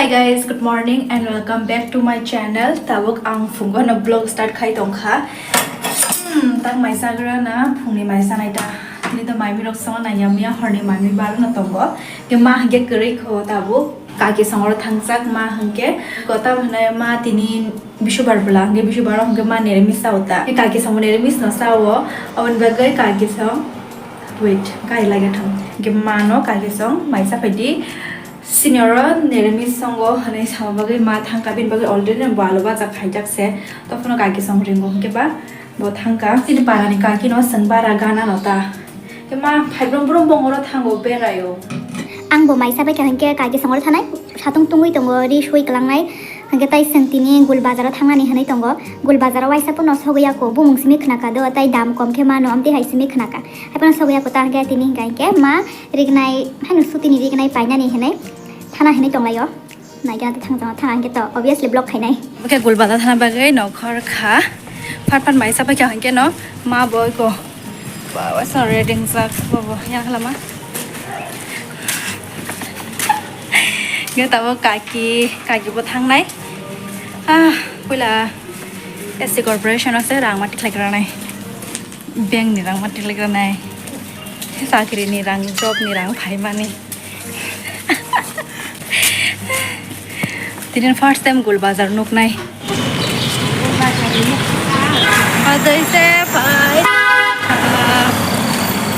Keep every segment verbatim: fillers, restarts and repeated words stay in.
Guys, good morning and welcome back to my channel. Tabuk ang phungo no vlog start khai tongkha. Hmm, tak mai chagra na phungni mai chanai ta. Tini to mai mirok songo na yam ya horni mai mi bar no tongo. Ke ma hingke kwrwi kho tabuk. Kaki songoro thangjak ma hingke kota hwnai ma tini bisubar bwla hingke bisubar hingke ma nere misa uta. Kaki songo nere mis no sao. Aboni bagwi kaki song. Wait, kai lagi thang. Hingke ma no kaki song mai sa phaidi. Senior-o nirmis songo hwnwi sama bagwi ma thangkha, bini bagwi already bo alu bajak khaijak se. Tokphano kaki song ringo hwnkhe ba bo thangkha. Chini parani kaki no chwng bara gana no ta. Khe ma phai brum brum bongoro thango beraio. Ang bo maisa bai kha hwnkhe kaki songoro thanai, satung tungwi tongo, ri sui kwlangnai. Hwnkhe tai chwng tini Gul Bazar-o thangnani hwnwi tongo. Gul Bazar-o waisa pono sogwi ya ko, bumung simi khna kha do, tai dam kom khe mano, amtwi hai simi khna kha. Hai pono sogwi ya ko ta hwnkhe tini hwnkha hwnkhe ma Rignai, haino sutini rignai painani hinui thana hinui tonglaio. Naikhe ati thang jang thang hwnkhe to obviously vlog khainai. Oke, Gul Bazar thana bagwi nokhor kha. Phat phat maisa bai kha hwnkhe no ma boi ko. Ba, wa sa reding jak bo bo ya khlama. Ge tabo kaki, kaki bo thangnai. Ah, puila S C Corporation o se rang ma tikhlai granai. Bank ni rang ma tikhlai granai. Chakri ni rang, job ni rang phaimani. Tini first time Gul Bazar nuknai. Watwi se phai.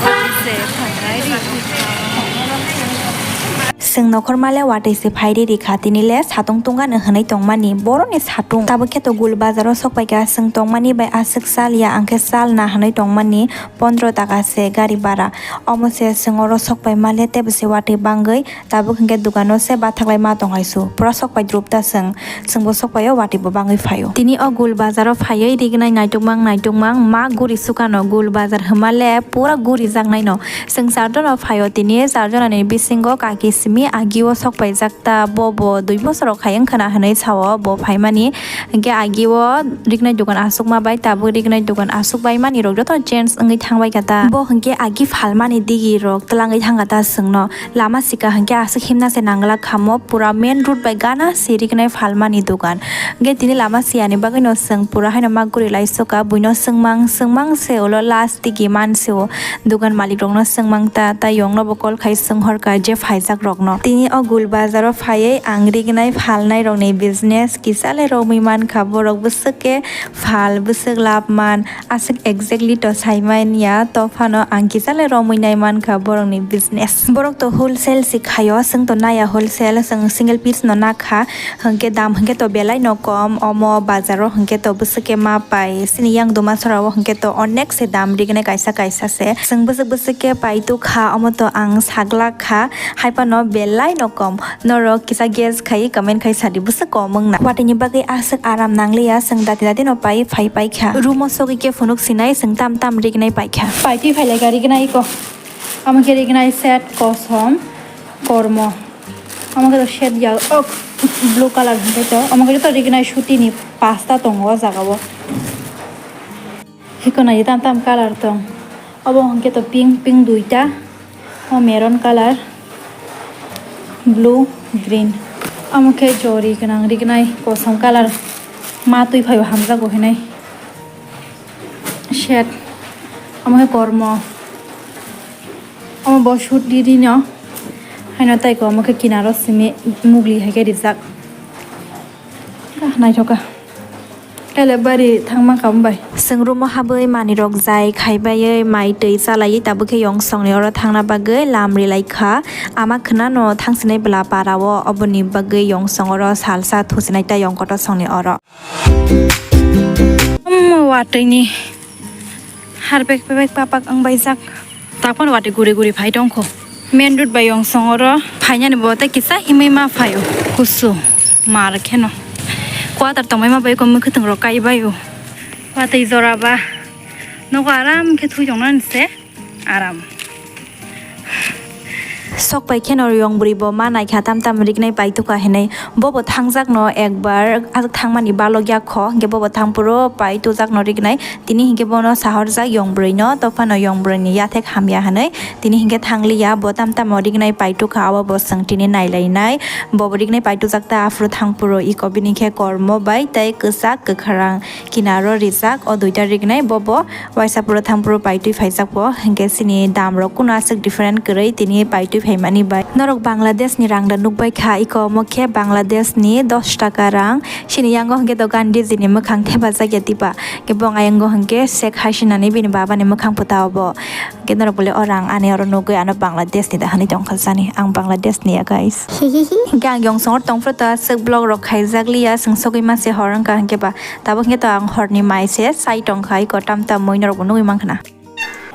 Watwi se phai. Chwng nokhorma le watwi se phai ri ri kha, tini le satung tungano hwnwi tongmani, boroni satung. Tabuk khe to Gul Bazar o sok pai kha, chwng tongmani bai aswk chal ya, ang khe chal na hwnwi tongmani pondro taka se gari bhara. Omo se chwng oro sok pai ma le tebo se watwi bangwi, tabuk hwnkhe dukano se bathaklai ma tong hai su, pura sok pai drup ta chwng. Chwngbo sok paio, watwi bo bangwi phaio. Tini o Gul Bazar o phaiwi rignai naitukmang naitukmang ma guri sukano. Gul Bazar hwnma le pura guri jaknai no. Chwng charjon o phaio, tini charjon ni bisingo kaki simi agi o sok paijak ta, bo bo dui bosor rok hai wngkha na hwnwi sao bo phaimani. Hwnkhe agi o rignai dogan aswkma bai tabuk rignai dogan aswk bai mani rok joto change wngwi thang bai kha ta. Bo hwnkhe agi phalmani digi rok twlangwi thang kha ta chwngno. Lama sika hwnkhe aswk himna se nangla khamo, pura main road bai gana se rignai phalmani dogan. Hwnkhe tini lama siyani bagwino chwng pura haino ma guri lai soka, buino swngmang swngmang se ulo last digi man se o dogan malik rokno swngmang ta, tei yongno bo call khai swng horka je phaijak rokno. Tini o Gul Bazar o phaiwi ang rignai phalnai rokni business kisa le romwi mankha, borok bwswk khe phal bwswk lab man. Aswk exactly to sai manya, to phano ang kisa le romwi nai mankha borokni business. Borok to wholesale se khaio, chwng to naiya wholesale, chwng single piece no nakha, hwnkhe dam hwnkhe to belai no kom, omo bazar o hwnkhe to bwswk khe ma pai, chini yang Dumasora o hwnkhe to onek se dam rignai kaisa kaisa se, chwng bwswk bwswk khe pai tukha, omo to ang saglak kha, hai phano belai no kom. Norok kisa guess khai comment khai sadi bwswk kom wngna. Watwi ni bagwi aswk aram nangliya, chwng dati dati no pai phai paikha. Room o sogwi khe phunuk sinai chwng tam tam rignai paikha. Paitwi phailaikha rignai ko. Omo khe rignai set kosom kormo. Omo khe to set ya ok blue colour hwnkhe to. Omo khe to rignai sutini pasta tongo o jaga o. Hikona ye tam tam colour tong. Obo hwnkhe to pink, pink duita. O maroon colour, blue, green. Omo khe jori gwnang rignai kosom colour. Ma twi phaibo hamjago hinai. Shed. Omo khe kormo. Omo bo shoot riri no. Haino tei ko omo khe kinaro simi mugli hai khe rijak. Ah, naithoka. Kele bari thangma kam bai. Chwng room o habwi manwi rok jai khai baiwi mai twi chalaiwi tabuk khe yong songni oro thangna bagwi lam rilai kha. Ama khwnano thangsinai bwla para o, oboni bagwi yong song oro salsa thusinai ta yong kotor songni oro. Omo watwi ni har bek bek papak wng baijak. Takphano watwi guri guri phai tongkho. Main road bai yong song oro phainani bo tei kisa himwi ma phaio. Kusu mar kheno. Quarter tongbai ma bai ko mwkhwtwng rok kai baio. Watwi jora ba nogo aram khe thui tongnani se aram. Sok pai kheno yong bwrwi bo ma naikha tam tam rignai paituka hinwi. Bobo thangjakno ekbar thangmani balokya kho, hwnkhe bobo thangphuru paitujakno rignai. Tini hwnkhe bono sahorjak yong bwrwino, tophano yong bwrwini yathek hamya hinwi. Tini hwnkhe thangliya, bo tam tamo rignai paitukha, abo bo chwng tini nailainai. Bobo rignai paitujak ta, aphuru thangphuru iko bini khe kormo bai tei kwchak kwkhrang kinaro rijak, o duita rignai bobo. Waisa puro thang puro paitwi phaijak bo, hwnkhe chini dam rok kuno aswk different kwrwi tini paitwi phaimani bai. Norok Bangladesh ni rang da nukbai kha, iko omo khe Bangladesh ni dos taka rang. Chini yango hwnkhe to Gandhiji ni mwkhang thepajak ya tipa, hwnkhe bong ayango hwnkhe Sheikh Hasina ni bini baba ni mwkhang phuta obo. Hwnkhe norok bole o rang ani oro nugwi ano Bangladesh ni da hinwi tongkha jani, ang Bangladesh ni ya guys. Hwnkhe ang yong songor tongphuru ta aswk vlog rok khaijak liya, chwng sogwi mase hor wngkha hwnkhe ba. Tabuk hwnkhe to ang horni mai se chai tongkha, iko tam tam mui norokbo nugwi mankha na.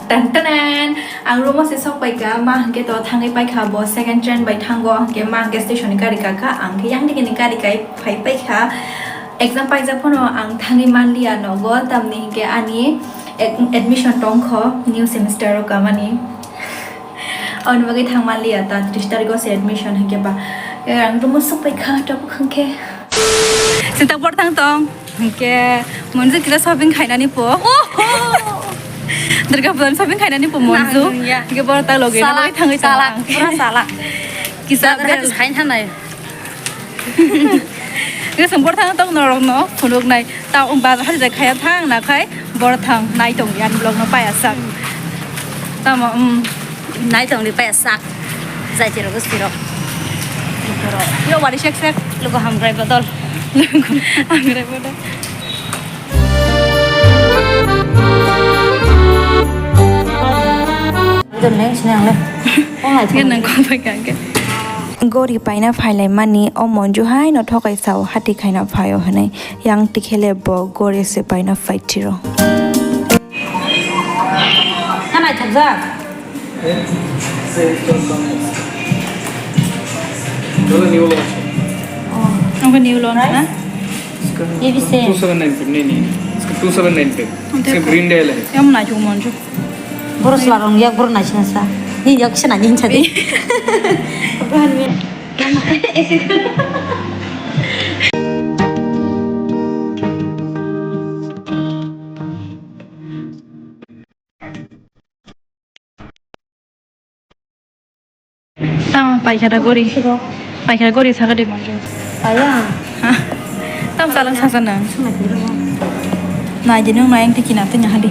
Tan tanan! Ang room o se sok paikha, ma hwnkhe to thangwi paikha, bo second train bai thango, hwnkhe ma hwnkhe station ni gari kakha, ang khe yang digi ni gari kai phai paikha. Exam paijak phano ang thangwi manliya nogo, tamni hwnkhe ani ad-, admission tongkho new semester o kamani. Aboni bagwi thang manliya, ta tris tarikh o se admission hwnkhe ba. Ang room o sok paikha, tabuk hwnkhe. Sinta bor thang tong. Hwnkhe Monju kisa shopping khainani po. Oho! Durga Pujan shopping khainani po Monju. Nang ya. Hwnkhe bor ta logi na Salak, bai thangwi tong salak, ang. Pura salak. Kisa Bazar bel. Hati khain thangnai. Hwnkhe chwng bor thang tong norokno phunuknai. Ta um bazar hati jai khaya thang na khai bor thang nai tong yan vlog no paya sak. Tamo, um. Nai tongdi paya sak. Jai chirok, chirok. Yo, wari sek sek. Lugo hamkrai bodol. Lugo hamkrai bodol. Gori paina phailai mani, o Monju hai no thokai sao, hati khaina phaio hinwi. Yang tikhele bo gori se paina phai thiro. Ang khe new launch na? Two seven nine five ni ni. Two seven nine five. Same green day le. Yang mana cuma Monju? Boros larong yak bor naising sa. Ni yak sena ni hinsa di. Tamo paikha da gori. Paikha da gori saka de manjo. Aya. Ha? Tam salang sasa nang. Nai de nung nai ang tiki na tanya hadi.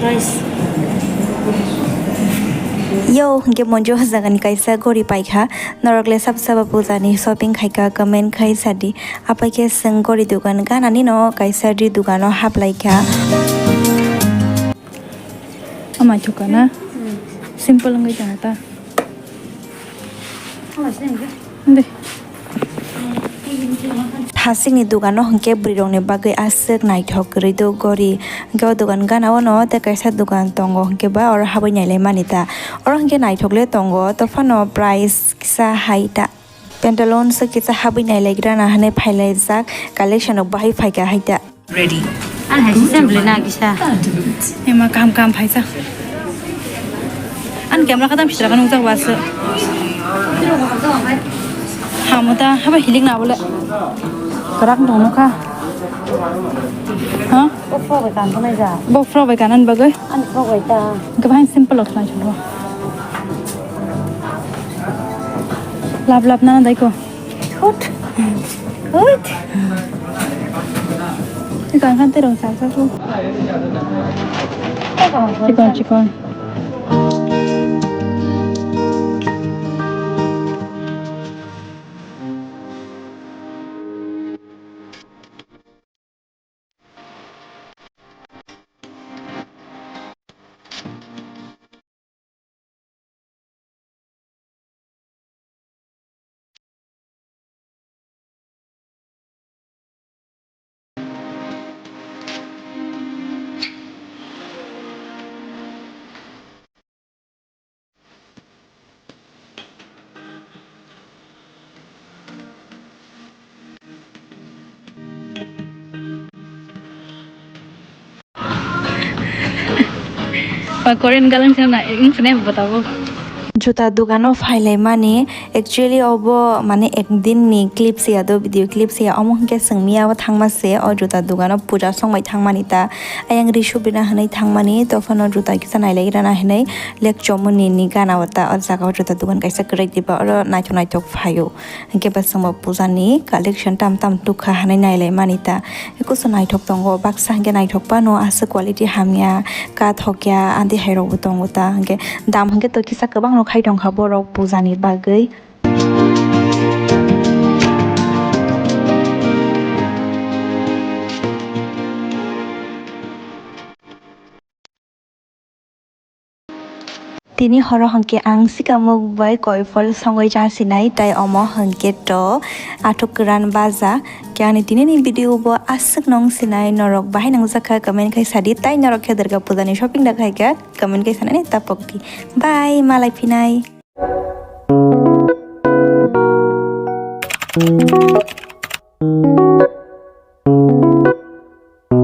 Rice. Yo, hingke Monju hajagani kaisa gori paikha. Norok le sab saba puja ni shopping khaika comment khai sadi. Apai khe seng gori dukan ganani no kaisa ri dukano haplaikha. Ama thuka na? Hmm. Simple wngwi tongo ta. Ama se nangkhe? De. Hasikni dukano hwnkhe bwrwirokni bagwi aswk naithok kwrwi do gori. Hwnkhe o dukan ganao no tei kaisa dukan tongo hwnkhe ba oro habwi nailaimani ta. Oro hwnkhe naithok le tongo, tophano price kisa hai ta. Pantalon se kisa habwi nailaigrana hwnwi phailaijak, collection rok bahai phaikha hai ta. Ready. Ang hai si assembly na kisa. Ema kaham kaham phaisa. Ang camera khatam sitra kha nukjak wasu. Hamu ta haba hilik na bole. Karak dong nukha. Ha? Bo frock bai kan tongnai ja. Bo frock bai kanan bagwi. Ani frock bai ta. Gabang simple ok nai chungo. Lap lap nana dai ko. Hut. Hut. Ikan kan terong sa sa ko. Chikon chikon. Ba Korean galang sana, ing sene ba tabo. Juta dogano phailaimani, actually obo mane ekdin ni clip se ya do, video clip se ya, omo hwnkhe chwng miya o thangma se o juta dogano puja songbai thangmani ta. Ayang ri subina hwnwi thangmani, tophano juta kisa nailai rana hwnwi lekchomani ni gana o ta o jaga o juta dogan kaisa kwrwi diba oro naithok naithok phaio. Hwnkhe bo chwngbo puja ni collection tam tam tukha hwnwi nailaimani ta. Kusu naithok tongo, baksa hwnkhe naithok phano aswk quality hamya, kathok ya, adi hai rokbo tongo ta. Hwnkhe dam hwnkhe to kisa kwbangno khai tongkha borok puja ni bagwi. Tini horo hwnkhe ang sikamuk bai koiphol songwi chasinai, tai omo hwnkhe to athuk kwran baja. Khe ani tini ni video bo aswk nung sinai, norok bahai nangjakha comment khai sadi, tai norok khe Durga puja ni shopping da khai kha comment khai sanani tapok di. Bye, malai phinai.